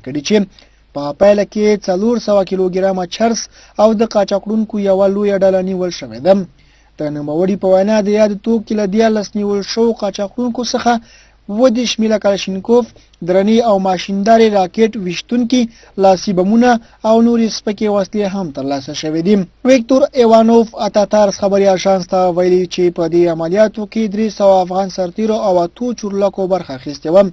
کړي چې په پایله کې 400 کیلوګرامه چرس او د قاچاق وړونکو یوه لویه ډله نیول شوې ده. د نوموړي په وینا د یاد توکي له 13 نیول شوو قاچاق وړونکو څخه 37 میله کلاشینکوف، درنې او ماشیندارې راکټ ویشتونکي، لاسي بمونه او نورې سپکې وسلې هم ترلاسه شوې دي. ویکتور ایوانوف اتاتارس خبري اژانس ته ویلي چې په دې عملیاتو کې 300 افغان سرتیرو او 8 چورلکو برخه اخیستې وه.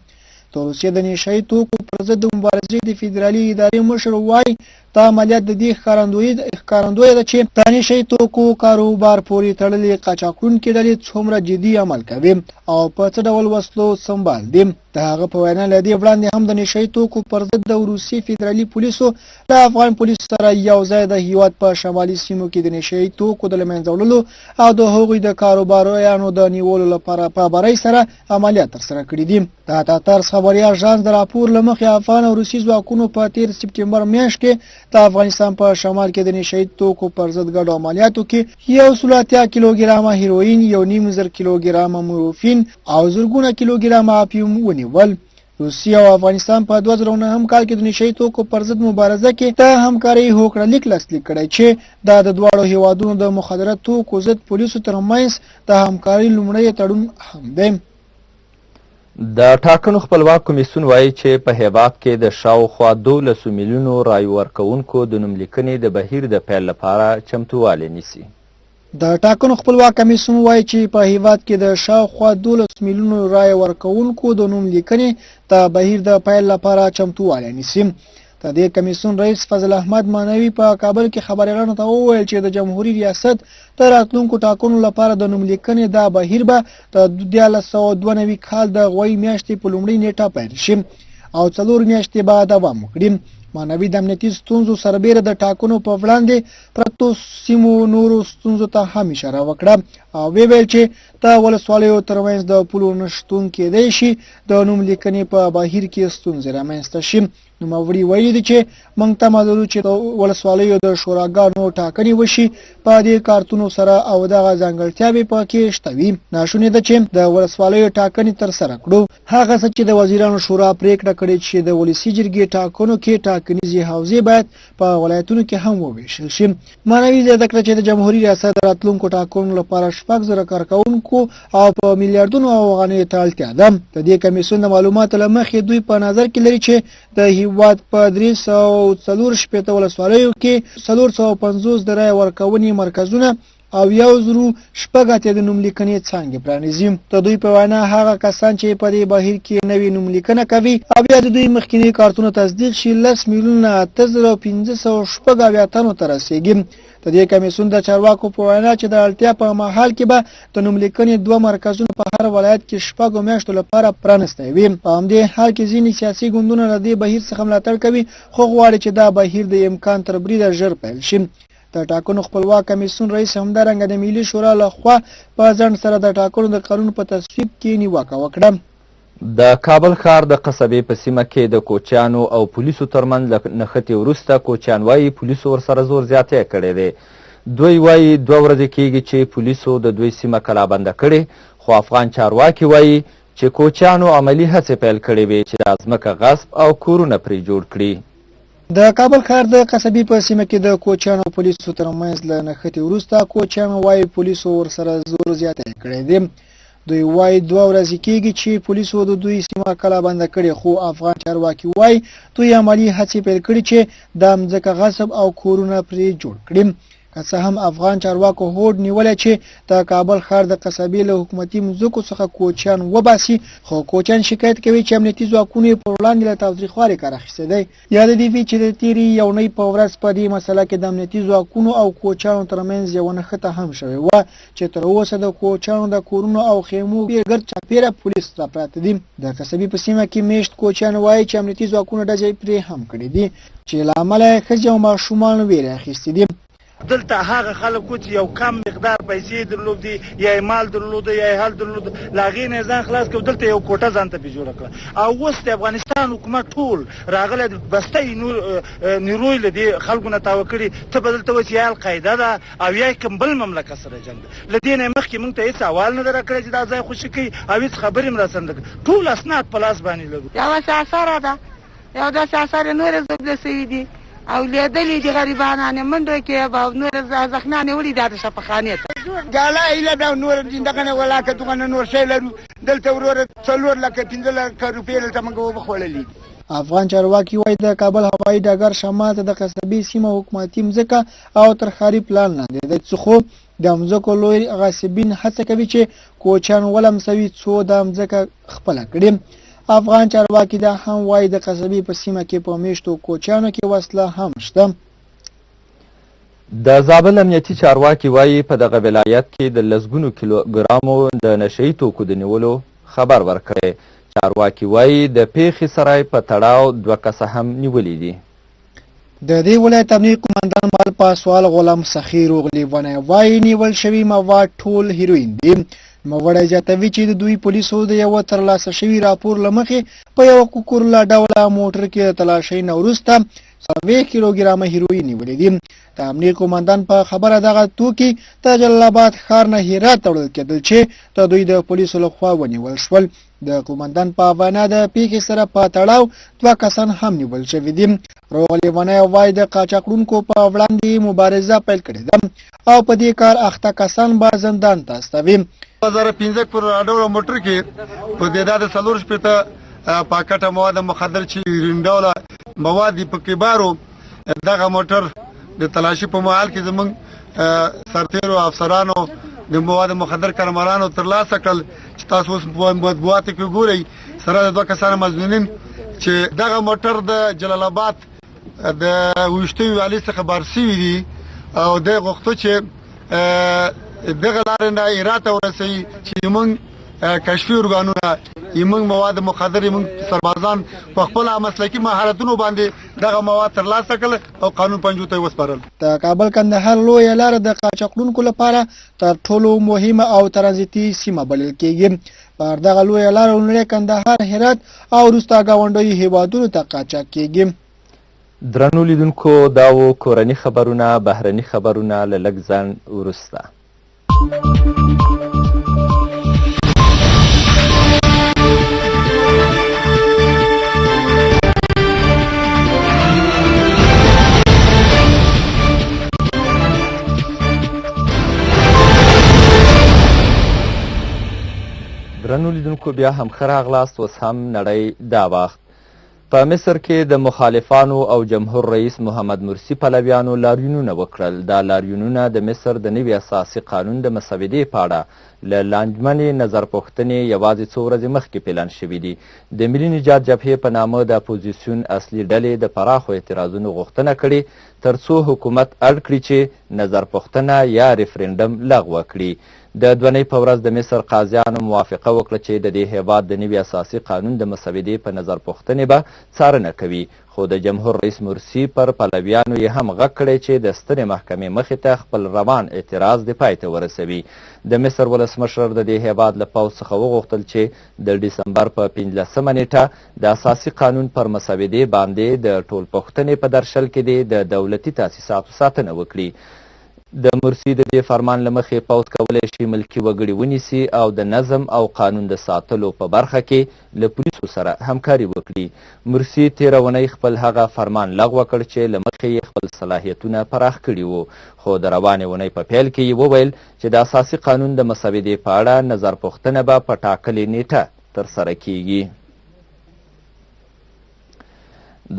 د روسیې د نشه یي توکو پر ضد د مبارزې د فدرالي ادارې مشر وايي دا عملیات د دې ښکارندوی ده چې د نشه یي توکو کاروبار پورې تړلې قاچاق وړونکې ډلې څومره جدي عمل کوي او په څه ډول وسلو سمبال دي. د هغه په وینا له دې وړاندې هم د نشه یي توکو پر ضد د روسیې فدرالي پولیسو له افغان پولیسو سره یو ځای د هیواد په شمالي سیمو کې د نشه یي توکو د له منځه وړلو او د هغوی د کاروباریانو د نیولو لپاره په برۍ سره عملیات ترسره کړي دي. د اتاترس خبري اژانس د راپور له مخې افغان او روسي ځواکونو په تېر سپټمبر میاشت کې د افغانستان په شمال کې د نشه یي توکو پر ضد ګډو عملیاتو کې 180 کیلوګرامه هیروئین، 1500 کیلوګرامه مورفین او زرګونه کیلوګرامه اپیوم ونیول. روسیه او افغانستان په 2009 کال کې د نشه یي توکو پر ضد مبارزه کې د همکارۍ هوکړه لیک لاسلیک کړی چې دا د دواړو هیوادونو د مخدره توکو ضد پولیسو ترمنځ د همکارۍ لومړی تړون هم دی. د ټاکنو خپلواک کمیسیون وایي چې په هېواد کې د شاوخوا 12 میلیونو رایو ورکوونکو د نوم لیکنې د بهیر د پیل لپاره چمتووالی نیسي. د ټاکنو خپلواک کمیسیون وایي چې په هېواد کې د شاوخوا 12 میلیونو رایه ورکوونکو د نوم لیکنې د بهیر د پیل لپاره چمتووالی نیسي. د دې کمیسیون رئیس فضل احمد معنوي په کابل کې خبریالانو ته وویل چې د جمهوري ریاست د راتلونکو ټاکنو لپاره د نوم لیکنې دا بهیر به د 1392 کال د غویي میاشتې په لومړۍ نیټه پیل شي او 4 میاشتې به دوام وکړي. معنوي د امنیتي ستونزو سربېره د ټاکنو په وړاندې پرتو سیمو نورو ستونزو ته هم اشاره وکړه او ویې ویل چې د ولسوالیو ترمنځ د پولو نشتون کېدای شي د نوم لیکنې په بهیر کې ستونزې رامنځته شي. نوموړي ویلي دي چې موږ تمه لرو چې د ولسوالیو د شوراګانو ټاکنې وشي په دې کارتونو سره او دغه ځانګړتیاوې پکې شته وي. ناشونې ده چې د ولسوالیو ټاکنې ترسره کړو. هغه څه چې د وزیرانو شورا پرېکړه کړې چې د ولسي جرګې ټاکنو کې ټاکنیزې حوزې باید په ولایتونو کې هم وویشل شي. معنوي زیاته کړه چې د جمهوري ریاست د راتلونکو ټاکنو لپاره 6000 کارکوونکو او په میلیاردونو افغانیو ته اړتیا ده. د دې کمیسیون د معلوماتو له مخې دوی په نظر کې لري چې د هیواد په 364 ولسوالیو کې 450 د رایې ورکونې مرکزونه او 1086 د نوم لیکنې څانګې پرانیزي. د دوی په وینا هغه کسان چې په دې بهیر کې نوې نوم لیکنه کوي او یا د دوی مخکیني کارتونه تصدیق شي 10,008,576 تنو ته رسیږي. د دې کمیسیون د چارواکو په وینا چې د اړتیا په مهال کې به د نوم لیکنې 2 مرکزونه په هر ولایت کې 6 میاشتو لپاره پرانیستی وي. په همدې حال کې ځینې سیاسي ګوندونه له دې بهیر څخه ملاتړ کوي خو غواړي چې دا بهیر د امکان تر بریده ژر پیل شي. د ټاکنو خپلواک کمیسیون رئیس همدارنګه د ملي شورا له خوا په ځنډ سره د ټاکنو د قانون په تصویب کې نیوکه وکړه. د کابل ښار د قصبې په سیمه کې د کوچیانو او پولیسو ترمنځ له نښتې وروسته کوچیان وایي پولیسو ورسره زور زیاتی کړی دی. دوی وایي 2 ورځې کیږي چې پولیسو د دوی سیمه کلابنده کړې، خو افغان چارواکي وایي چې کوچیانو عملي هڅې پیل کړې وې چې دا ځمکه غصب او کورونه پرې جوړ کړي. د کابل ښار د قصبې په سیمه کې د کوچیانو او پولیسو ترمنځ له نښتې وروسته کوچیانو وایي پولیسو ورسره زور زیاتی کړی دی. دوی وایي 2 ورځې کیږي چې پولیسو د دوی سیمه کلابنده کړې، خو افغان چارواکي وایي دوی عملي هڅې پیل کړي چې دا مځکه غصب او کورونه پرې جوړ کړي. که څه هم افغان چارواکو هوډ نیولی چې د کابل ښار د قصبې له حکومتي مځکو څخه کوچیان وباسي، خو کوچیان شکایت کوي چې امنیتي ځواکونو یې پر وړاندې له تاوتریخوالي کار اخیستی دی. یاده دې وي چې د تېرې یونۍ په ورځ په دې مسله کې د امنیتي ځواکونو او کوچیانو ترمنځ یوه نښته هم شوې وه چې تر اوسه د کوچیانو د کورونو او خیمو ګرد چاپېره پولیس راپراته دي. د قصبې په سیمه کې میشت کوچیان وایي چې امنیتي ځواکونو ډزې پرې هم کړې دي چې له امله یې ښځې او ماشومان ویرې اخیستې دي. دلته هغه خلک وو چې یو کم مقدار پیسې یې درلودې، یا یې مال درلوده، یا یې حل درلود، له هغې نه یې ځان خلاص کړ، دلته یو کوټه ځان ته پرې جوړه کړه. او اوس د افغانستان حکومت ټول راغلی دی، بسته یې نیرو یې له دې خلکو نه تاوه کړي، ته به دلته وایې چې یا القاعده ده او یا یې کوم بل مملکت سره جنګ ده. له دې نه مخکې موږ ته هېڅ احوال نه دی راکړی چې دا ځای خوشي کوي او هېڅ خبرې هم راسره نه ده کړې، ټول اسناد په لاس باندې لرو. یوه ساسره ده، یو داسې اثر یې نورې زوبلې شوي دي او لېدلي دي غریبان یې منډو کې او نور زخمیان یې وړي دي د شفاخانې ته. د الله هیله ده او نور دغه نه ولاکه دغه نه نور شی لرو دلته وروره څلور لکه پنځه لکه روپۍ دلته موږ وبه خوړلې دي. افغان چارواکي وايي، د کابل هوایي ډګر شمال ته د قصبې سیمه حکومتي مځکه او تر ښاري پلان لاندې ده، خو د مځکو لوی غاصبین هڅه کوي چې کوچیان ولمسوي څو دا مځکه خپله کړي. افغان چارواکي دا هم وايي، د قصبې په سیمه کې په میشتو کوچیانو کې وسله هم شته. د زابل امنیتي چارواکي وايي، په دغه ولایت کې د لسګونو کیلو ګرامو د نشه يي توکو د نیولو خبر ورکړی. چارواکي وايي، د پېښې سره یې په تړاو دوه کسه هم نیولي دي. د دې ولایت امنیې قوماندان مل پاسوال غلام سخي روغ لیونی وايي، نیول شوي مواد ټول هیروین دي. نوموړی زیاتوي چې د دوی پولیسو د یوه ترلاسه شوي راپور له مخې په یوه کوکورلا ډوله موټر کې د تلاشۍ نه وروسته 40 کیلوګرامه هیروین نیولي دي. د امنیې قوماندان په خبره دغه توکي د جلال آباد ښار نه هرات ته وړل کېدل چې د دوی د پولیسو له خوا ونیول شول. د قومندان په وینا د پیښې سره په تړاو دوه کسان هم نیول شوي دي. روغ لیونی وايي د قاچاق وړونکو په وړاندې مبارزه پیل کړې ده او په دې کار اخته کسان به زندان ته استوي. 2005 په ډوله موټر کې په تعداد 64 پاکټه مواد مخدر چې یورین ډوله مواد دي پکې بارو. دغه موټر د تلاشي په مهال کې زمونږ سرتیرو افسرانو د مواد مخدر کارمرانو ترلاسه کړل چې تاسو اوس په مطبوعاتو کې ګورئ، سره د دوه کسانو مظنونین چې دغه موټر د جلال آباد د ویشتمې والي څخه بار شوي دي او دی غوښتو چې دغه لارې نه هرات ته ورسوي چې موږ کشفي ارګانونه، موږ مواد مخدر، موږ سربازان په خپل مسلکي مهارتونو باندې دغه مواد ترلاسه کړل او قانون پنجو ته وسپارل. د کابل کندهار لویه لاره د قاچاق وړونکو لپاره تر ټولو مهمه او ترانزیتي سیمه بلل کېږي. پر دغه لویه لاره لومړی کندهار، هرات او وروسته ګاونډیو هېوادونو ته قاچاق کېږي. درنو لیدونکو دا و کورني خبرونه، بهرني خبرونه له لږ ځنډ وروسته. درنو لیدونکو بیا هم ښه راغلاست. اوس هم نړۍ دا وخت. په مصر کې د مخالفانو او جمهور رئیس محمد مرسي پلویانو لاریونونه وکړل. دا لاریونونه د مصر د نوي اساسي قانون د مسودې په اړه له لانجمنې نظر پوښتنې یوازې څو ورځې مخکې پلان شوي دي. د ملي نجات جبهې په نامه د اپوزیسیون اصلي ډلې د پراخو اعتراضونو غوښتنه کړې ترڅو حکومت اړ کړي چې نظر پوښتنه یا ریفرنډم لغوه کړي. د دونۍ په ورځ د مصر قاضیانو موافقه وکړه چې د دې هېواد د نوي اساسي قانون د مسودې په نظر پوښتنې به څارنه کوي، خو د جمهور رئیس مرسي پر پلویانو یې هم غږ کړی چې د سترې محکمې مخې ته خپل روان اعتراض دې پای ته ورسوي. د مصر ولسمشر د دې هېواد له پوځ څخه وغوښتل چې د ډسمبر په 15 نېټه د اساسي قانون پر مسودې باندې د ټولپوښتنې په درشل کې دې د دولتي تاسیساتو ساتنه وکړي. د مرسي د دې فرمان له مخې پوځ کولی شي ملکي وګړي ونیسي او د نظم او قانون د ساتلو په برخه کې له پولیسو سره همکاري وکړي. مرسي تېره اونۍ خپل هغه فرمان لغوه کړ چې له مخې یې خپل صلاحیتونه پراخ کړي وو، خو د روانې اونۍ په پیل کې یې وویل چې د اساسي قانون د مسودې په اړه نظر پوښتنه به په ټاکلې نېټه ترسره کېږي.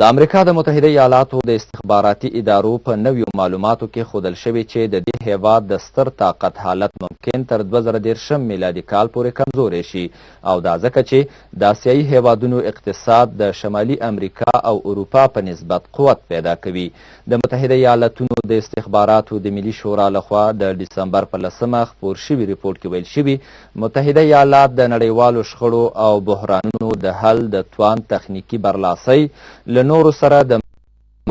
د امریکا د متحده ایالاتو د استخباراتي ادارو په نویو معلوماتو کې ښودل شوې چې د دې هېواد د ستر طاقت حالت ممکن تر 2030 میلادي کال پورې کمزوری شي او دا ځکه چې د اسیایي هېوادونو اقتصاد د شمالي امریکا او اروپا په نسبت قوت پیدا کوي. د متحده ایالتونو د استخباراتو د ملي شورا له خوا د ډسمبر په 10مه خپور شوي رپوټ کې ویل شوي، متحده ایالات د نړیوالو شخړو او بحرانونو د حل د توان تخنیکي برلاسۍ له نورو سره د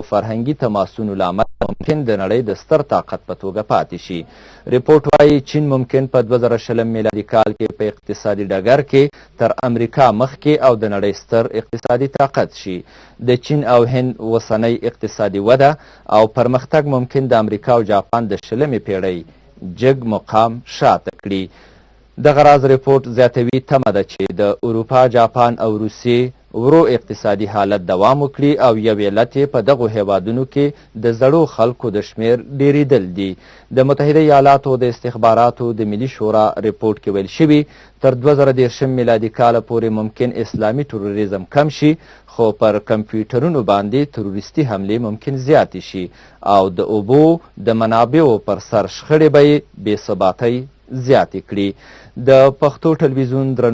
فرهنګي تماسونو له امله ممکن د نړۍ د ستر طاقت په توګه پاتې شي. رپوټ وايي، چین ممکن په 2020 میلادي کال کې په اقتصادي ډګر کې تر امریکا مخکې او د نړۍ ستر اقتصادي طاقت شي. د چین او هند اوسنۍ اقتصادي وده او پرمختګ ممکن د امریکا او جاپان د 20مې پېړۍ جګ مقام شاته کړي. دغه راز رپوټ زیاتوي، تمه ده چې د اروپا، جاپان او روسیې ورو اقتصادي حالت دوام وکړي او یو علت یې په دغو هېوادونو کې د زړو خلکو د شمېر ډېرېدل دي. د متحده ایالاتو د استخباراتو د ملي شورا رپوټ کې ویل شوي، تر 2000 دېرشم میلادي کاله پورې ممکن اسلامي تروریزم کم شي، خو پر کمپیوټرونو باندې تروریستي حملې ممکن زیاتې شي او د اوبو د منابعو پر سر شخړې به یې بې ثباتۍ زیاتې کړي. د پښتو ټلویزیون درنو.